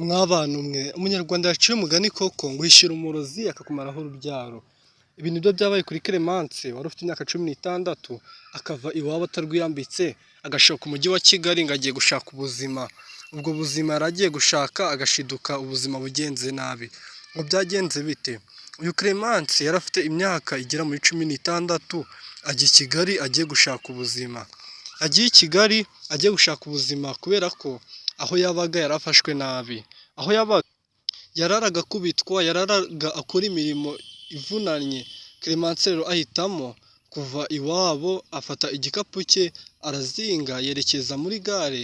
Mwabantu mwe, Umunyarwanda yaciye umugani koko ngo uhishyira umurozi akakumaraho urubyaro. Ibi nibyo byabaye kuri Clemence wari ufite imyaka 16, akava iwabo atarwiyambitse, agashoka umujyi wa Kigali ngo agiye gushaka ubuzima. Ubwo buzima yari agiye gushaka agashiduka ubuzima bugenze nabi. Ngo byagenze bite? Uyu Clemence yari afite imyaka igera muri 16, ajya i Kigali agiye gushaka ubuzima. Agiye i Kigali agiye gushaka ubuzima kubera ko aho yabaga yarafashwe nabi. Aho yabaga yararaga akubitwa, yararaga akora imirimo ivunanye. Clemence rero ahitamo kuva iwabo, afata igikapu cye arazinga yerekeza muri gare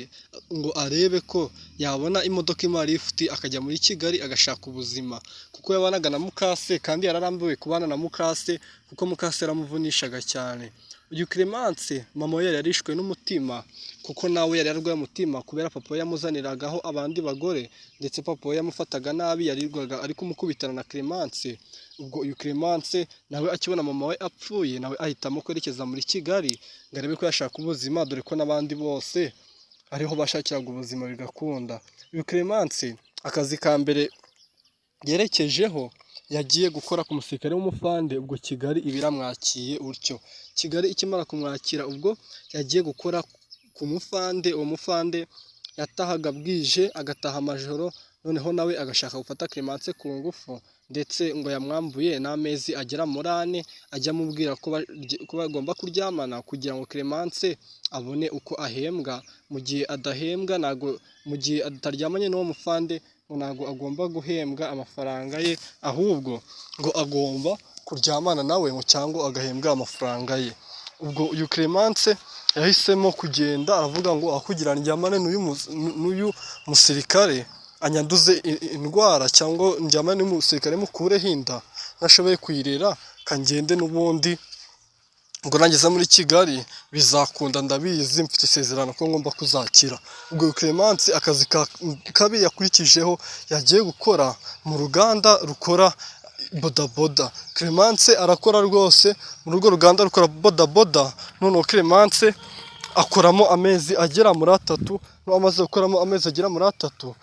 ngo arebe ko yabona imodoka imuha lifuti akajya muri Kigali agashaka ubuzima, kuko yabanaga na mukase kandi yararambiwe kubana na mukase kuko mukase yaramuvunishaga cyane. Uyu Clemence mama we yari yarishwe n'umutima kuko nawe yari yarwaye umutima kubera papa we yamuzaniragaho abandi bagore, ndetse papa we yamufataga nabi, yarirwaga ari kumukubitana na Clemence. Ubwo uyu Clemence nawe akibona mama we apfuye, nawe ahitamo kwerekeza muri Kigali ngo arebe ko yashaka ubuzima, dore ko n'abandi bose ariho bashakiraga ubuzima bigakunda. Uyu Clemence akazi ka mbere yerekejeho yagiye gukora ku musirikare w'umufande, ubwo Kigali iba iramwakiye utyo. Kigali ikimara kumwakira ubwo yagiye gukora ku mufande, uwo mufande yatahaga bwije agataha amajoro, noneho nawe agashaka gufata Clemence ku ngufu, ndetse ngo yamwambuye n'amezi agera muri 4, ajya amubwira ko bagomba kuryamana kugira ngo Clemence abone uko ahembwa, mu gihe adahembwa ntabwo, mu gihe ataryamanye n'uwo mufande ngo ntabwo agomba guhembwa amafaranga ye, ahubwo ngo agomba kuryamana nawe cyangwa agahembwa amafaranga ye. Ubwo uyu Clemence yahisemo kugenda aravuga ngo aho kugira ndyamane n'uyu musirikare anyanduze indwara, cyangwa ndyamane n'umusirikare mukureho inda ntashoboye kuyirera, kangende n'ubundi ngo nageza muri Kigali bizakunda, ndabizi mfite isezerano ko ngomba kuzakira. Ubwo Clemence akazi kabi yakurikijeho yagiye gukora mu ruganda rukora bodaboda. Clemence arakora rwose muri urwo ruganda rukora bodaboda, noneho Clemence akoramo amezi agera muri 3, noneho amaze gukoramo amezi agera muri 3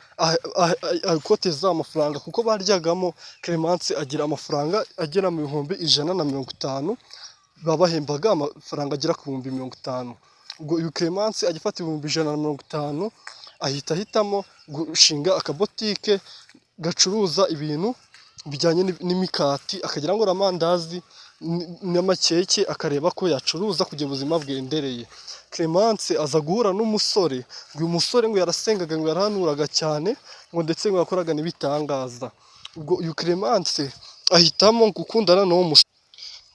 akoteza amafaranga kuko baryagamo. Clemence agira amafaranga agera mu 150,000, babahembaga amafaranga agera ku 50,000. Ubwo uyu Clemence ajya afata 150,000, ahita ahitamo gushinga akabotike gacuruza ibintu bijyanye n'imikati, akagira ngo amandazi n'amakeke, akareba ko yacuruza kugira ubuzima bwendereye. Clemence aza guhura n'umusore, ngo uyu musore ngo yarasengaga, ngo yarahanuraga cyane, ngo ndetse ngo yakoraga n'ibitangaza. Ubwo uyu Clemence ahitamo gukundana n'uwo musore.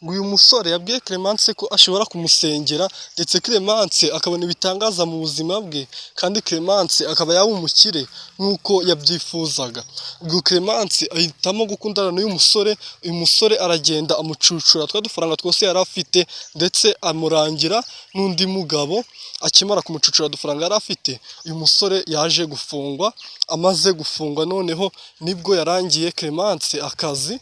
Ngo uyu musore yabwiye Clemence ko ashobora kumusengera, ndetse Clemence akabona ibitangaza mu buzima bwe, kandi Clemence akaba yaba umukire nk'uko yabyifuzaga. Ubwo Clemence ahitamo gukundana n'uyu musore, uyu musore aragenda amucucura twa dufaranga twose yari afite, ndetse amurangira n'undi mugabo. Akimara kumucucura udufaranga yari afite, uyu musore yaje gufungwa, amaze gufungwa noneho nibwo yarangiye Clemence akazi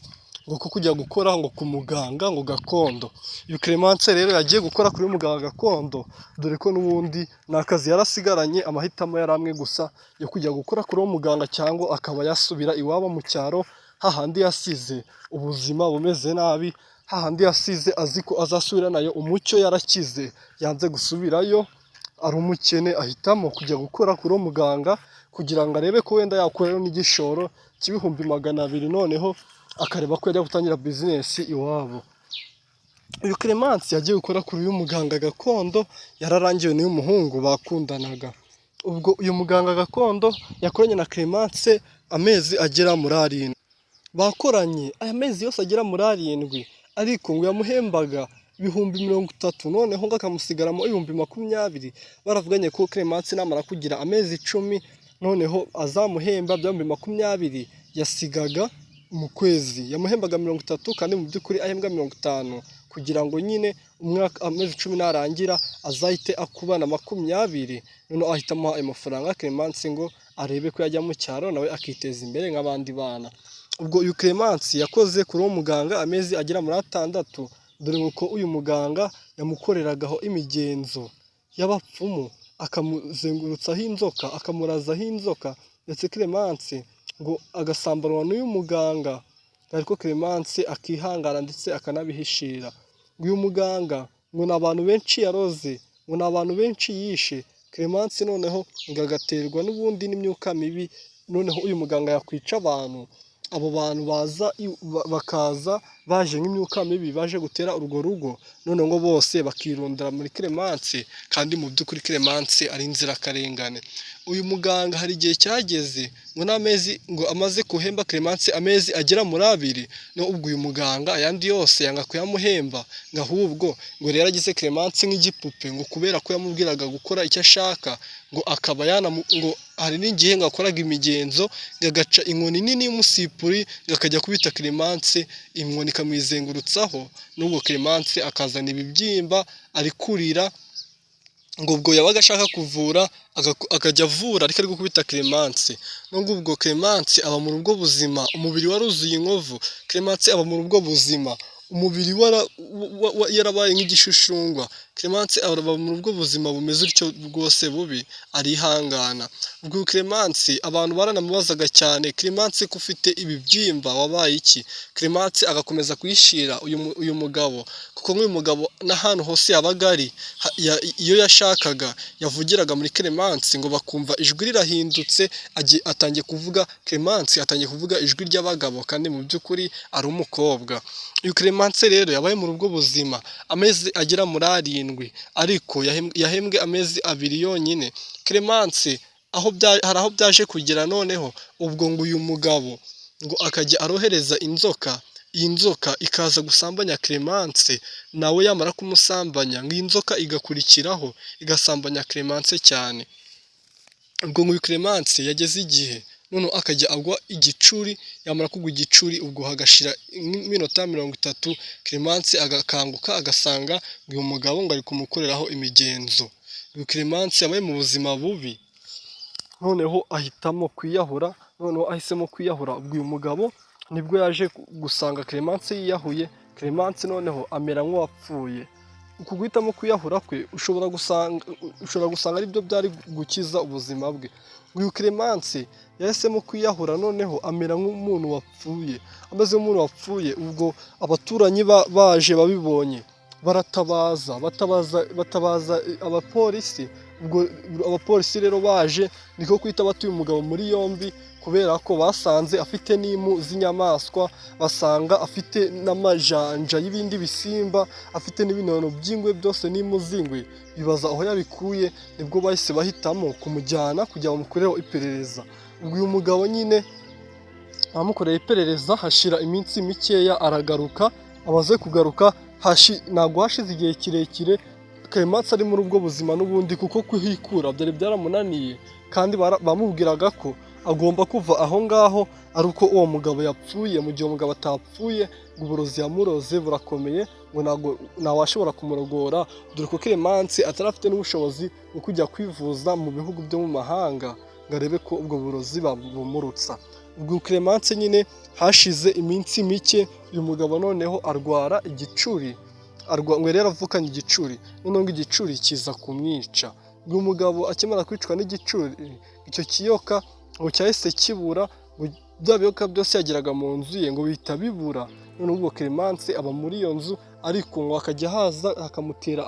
ngo ko kujya gukora ngo ku muganga ngo gakondo. Uyu Clemence rero yagiye gukora kuri muganga gakondo, dore ko n'ubundi ni akazi yarasigaranye, amahitamo yari amwe gusa yo kujya gukora kuri uwo muganga cyangwa akaba yasubira iwabo mu cyaro, hahandi yasize ubuzima bumeze nabi, hahandi yasize azi ko azasubiranayo umucyo yarakize, yanze gusubirayo ari umukene, ahitamo kujya gukora kuri uwo muganga kugira ngo arebe ko wenda yakurayo n'igishoro cy'200,000, noneho akareba ko yajya gutangira bizinesi iwabo. Uyu Clemence yagiye gukora kuri uyu muganga gakondo, yararangiwe n'uyu muhungu bakundanaga. Ubwo uyu muganga gakondo yakoranye na Clemence amezi agera muri 7. Bakoranye aya mezi yose agera muri 7, ariko ngo yamuhembaga 30,000, noneho ngo akamusigaramo 20,000. Baravuganye ko Clemence namara kugira amezi 10, noneho azamuhemba bya 20,000 yasigaga mu kwezi. Yamuhembaga 30 kandi mu by'ukuri ahembwa 50, kugira ngo nyine umwaka amezi 10 narangira azahite akubana 20, noneho ahita amuha ayo mafaranga Clemence ngo arebe ko yajya mu cyaro nawe akiteza imbere nk'abandi bana. Ubwo uyu Clemence yakoze kuri uwo muganga amezi agera muri 6, dore ko uyu muganga yamukoreragaho imigenzo y'abapfumu, akamuzengurutsaho inzoka, akamurazaho inzoka. Ndetse Clemence ngo agasambanwa n'uyu muganga, ariko Clemence akihangana ndetse akanabihishira. Uyu muganga ngo ni abantu benshi yaroze, ngo ni abantu benshi yishe. Clemence noneho ngo agaterwa n'ubundi n'imyuka mibi, noneho uyu muganga yakwica abantu, abo bantu baza bakaza baje nk'imyuka mibi baje gutera urwo rugo, noneho ngo bose bakirundira muri Clemence, kandi mu by'ukuri Clemence ari inzirakarengane. Uyu muganga hari igihe cyageze ngo n'amezi ngo amaze guhemba Clemence amezi agera muri 2, no ubwo uyu muganga ayandi yose yanga kuyamuhemba, ngo ahubwo ngo rero agize Clemence nk'igipupe, ngo kubera ko yamubwiraga gukora icyo ashaka, ngo akaba ngo hari n'igihe ngo akoraga imigenzo, ngo agaca inkoni nini y'umusipuri, ngo akajya kubita Clemence, inkoni ikamwizengurutsaho, n'ubwo Clemence akazana ibibyimba ari kurira, ngo ubwo yabaga ashaka kuvura akajya avura ariko ari gukubita Clemence. Nubwo ubwo Clemence aba muri ubwo buzima, umubiri waruzuye inkovu, Clemence aba muri ubwo buzima, umubiri yarabaye nk'igishushungwa. Clemence aba muri ubwo buzima bumeze utyo bwose bubi, arihangana. Ubwo Clemence abantu baranamubazaga cyane, Clemence ko ufite ibibyimba wabaye iki? Clemence agakomeza kuyishira uyu mugabo, kuko nk'uyu mugabo n'ahantu hose yabaga ari, iyo yashakaga yavugiraga muri Clemence, ngo bakumva ijwi rirahindutse, atangiye kuvuga, Clemence atangiye kuvuga ijwi ry'abagabo kandi mu by'ukuri ari umukobwa. Uyu Clemence rero yabaye muri ubwo buzima amezi agera muri 7, ariko yahembwe amezi 2 yonyine. Clemence aho hari aho byaje kugera noneho ubwo ngo uyu mugabo ngo akajya arohereza inzoka, iyi nzoka ikaza gusambanya Clemence, nawe yamara kumusambanya ngo iyi nzoka igakurikiraho igasambanya Clemence cyane. Ubwo ngo uyu Clemence yageze igihe noneho akajya agwa igicuri, yamara kugwa igicuri ubwo hagashira nk'iminota 30, Clemence agakanguka agasanga uyu mugabo ngo ari kumukoreraho imigenzo. Uyu Clemence yabaye mu buzima bubi, noneho ahitamo kwiyahura, noneho ahisemo kwiyahura, ubwo uyu mugabo nibwo yaje gusanga Clemence yiyahuye, Clemence noneho amera nk'uwapfuye. Uku guhitamo kwiyahura kwe ushobora gusanga aribyo byari gukiza ubuzima bwe. Uyu Clemence yahisemo kwiyahura noneho amera nk'umuntu wapfuye, ameze nk'umuntu wapfuye, ubwo abaturanyi baje babibonye baratabaza, batabaza abapolisi, ubwo abapolisi rero baje niko guhita bata uyu mugabo muri yombi, kubera ko basanze afite n'impu z'inyamaswa, basanga afite n'amajanja y'ibindi bisimba, afite n'ibinono by'ingwe byose n'impu z'ingwe, bibaza aho yabikuye, nibwo bahise bahitamo kumujyana kugira ngo bamukoreho iperereza. Ubwo uyu mugabo nyine bamukoreye iperereza, hashira iminsi mikeya aragaruka, amaze kugaruka ntabwo hashize igihe kirekire Clemence ari muri ubwo buzima n'ubundi, kuko kuhikura byari byaramunaniye, kandi bamubwiraga ko agomba kuva aho ngaho ari uko uwo mugabo yapfuye. Mu gihe umugabo atapfuye ngo uburozi yamuroze burakomeye, ngo ntabwo ntawashobora kumurogora, dore ko Clemence atari afite n'ubushobozi bwo kujya kwivuza mu bihugu byo mu mahanga ngo arebe ko ubwo burozi babumurutsa. Ubwo Clemence nyine hashize iminsi mike uyu mugabo noneho arwara igicuri, ngo yari yaravukanye igicuri, noneho ngo igicuri kiza kumwica. Uyu mugabo akimara kwicwa n'igicuri, icyo kiyoka ngo cyahise kibura, ngo bya biyoka byose yageraga mu nzu ye ngo bihita bibura. Noneho ubwo Clemence aba muri iyo nzu, ariko ngo akajya haza hakamutera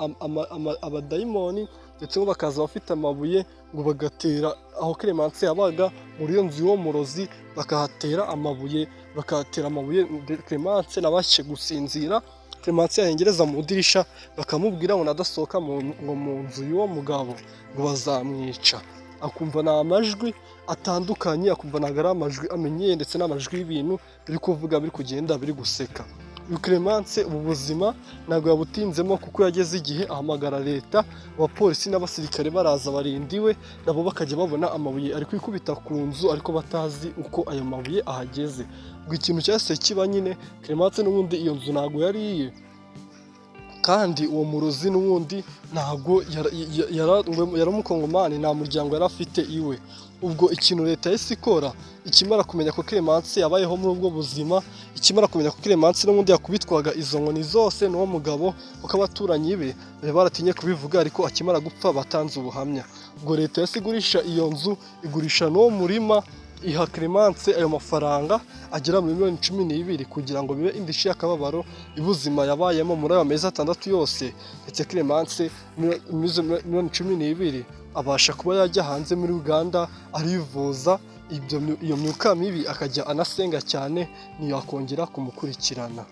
abadayimoni, ndetse ngo bakaza bafite amabuye ngo bagatera aho Clemence yabaga muri iyo nzu y'uwo murozi, bakahatera amabuye, bakahatera amabuye, Clemence ntabashe gusinzira. Clemence yahengereza mu idirisha bakamubwira ngo nadasohoka ngo mu nzu y'uwo mugabo ngo bazamwica. Akumva ni amajwi atandukanye, akumva ntabwo ari amajwi amenyeye, ndetse n'amajwi y'ibintu biri kuvuga, biri kugenda, biri guseka. Uyu Clemence ubu buzima ntabwo yabutinzemo, kuko yageze igihe ahamagara leta, abapolisi n'abasirikare baraza barindiwe, nabo bakajya babona amabuye ari kwikubita ku nzu, ariko batazi uko ayo mabuye ahageze. Ubwo ikintu cyahise kiba nyine, Clemence n'ubundi iyo nzu ntabwo yari iye, kandi uwo murozi n'ubundi ntabwo yari umukongomani, nta muryango yari afite iwe. Ubwo ikintu leta yahise ikora, ikimara kumenya ko Clemence yabayeho muri ubwo buzima, ikimara kumenya ko Clemence n'ubundi yakubitwaga izo nkoni zose n'uwo mugabo, kuko abaturanyi be bari baratinye kubivuga, ariko akimara gupfa batanze ubuhamya. Ubwo leta yahise igurisha iyo nzu, igurisha n'uwo murima, iha Clemence ayo mafaranga agera muri miliyoni 12 kugira ngo bibe indishyi y'akababaro y'ubuzima yabayemo muri ayo mezi 6 yose. Ndetse Clemence muri izo miliyoni 12 abasha kuba yajya hanze muri Uganda arivuza iyo myuka mibi, akajya anasenga cyane, ntiyakongera kumukurikirana.